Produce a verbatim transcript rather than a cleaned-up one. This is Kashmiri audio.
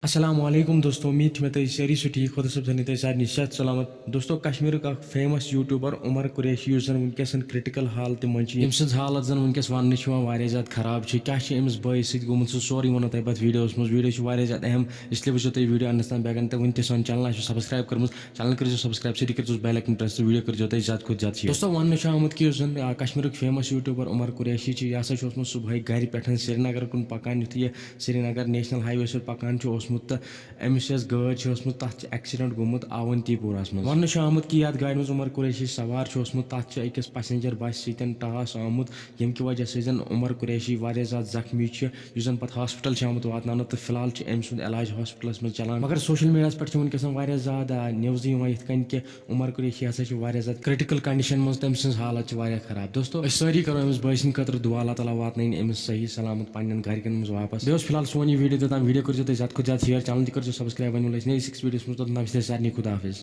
السلام علیکم دوستو، امید چھِ مےٚ تُہۍ سٲری چھِو ٹھیٖک، خۄدا صٲب تھٲینو تۄہہِ سارنٕے صحت سلامت۔ دوستو، کشمیرُک اکھ famous YouTuber عمر قریشی، یُس زن وٕنکیٚس critical حالتہِ منٛز چھُ، ییٚمہِ سٕنٛز حالت زن وٕنکیٚس وننہٕ چھِ یِوان واریاہ زیادٕ خراب چھِ، کیٛاہ چھِ أمِس بٲیِس سۭتۍ گوٚمُت، سُہ سورُے وَنو تۄہہِ بہٕ اَتھ videoس منٛز۔ Video چھُ واریاہ زیادٕ اہم، اس لیے وٕچھزیو تُہۍ video اَنٛدَس تام۔ بیٚیہِ اگر نہٕ تۄہہِ وٕنہِ تہِ سٲنۍ channel آسِو subscribe کٔرمٕژ، channel کٔرزیو subscribe، سۭتی کٔرزیو bell icon press تہٕ video کٔرزیو تُہۍ زیادٕ کھۄتہٕ زیادٕ share۔ دوستو، وننہٕ چھُ آمُت کہِ یُس زن، آ، کشمیرُک famous YouTuber عمر قریشی چھُ، یہِ ہسا چھُ اوسمُت صبحٲے گرِ پٮ۪ٹھ سرینگرٕ کُن پکان، یُتھُے یہِ سرینگر national highwayس پٮ۪ٹھ پکان چھُ اوسمُت تہٕ أمِس یۄس گٲڑۍ چھِ ٲسمٕژ، تَتھ چھُ accident گوٚمُت اونتی پوراہَس منٛز۔ وننہٕ چھُ آمُت کہِ یَتھ گاڑِ منٛز عمر قریشی سوار چھُ اوسمُت، تَتھ چھُ أکِس passenger بسہِ سۭتۍ ٹاس آمُت، ییٚمہِ کہِ وجہ سۭتۍ زَن عمر قریشی واریاہ زیادٕ زخمی چھُ، یُس زَن پَتہٕ hospital چھُ آمُت واتناونہٕ تہٕ فی الحال چھُ أمۍ سُنٛد علاج hospitalس منٛز چلان۔ مگر social mediaہَس پٮ۪ٹھ چھِ وٕنکیٚس واریاہ زیادٕ، آ، newsہٕ یِوان یِتھ کٔنۍ کہِ عمر قریشی ہسا چھُ واریاہ زیادٕ critical condition منٛز، تٔمۍ سٕنٛز حالت چھِ واریاہ خراب۔ دوستو، أسۍ سٲری کرو أمِس بٲے سٕنٛدِ خٲطرٕ دعا، اللہ تعالیٰ واتنٲیِن أمِس صحیح سلامت پننٮ۪ن گرِکٮ۪ن منٛز واپس۔ بیٚیہِ اوس فی الحال سون یہِ video توٚتام، video کٔرزیو تُہۍ زیادٕ کھۄتہٕ زیادٕ share، channel تہِ کٔرزیو subscribe، وۄنۍ مِلو أسۍ نٔیِس أکِس videoس منٛز، توٚتام چھِ تۄہہِ سارنٕے خدا حافظ۔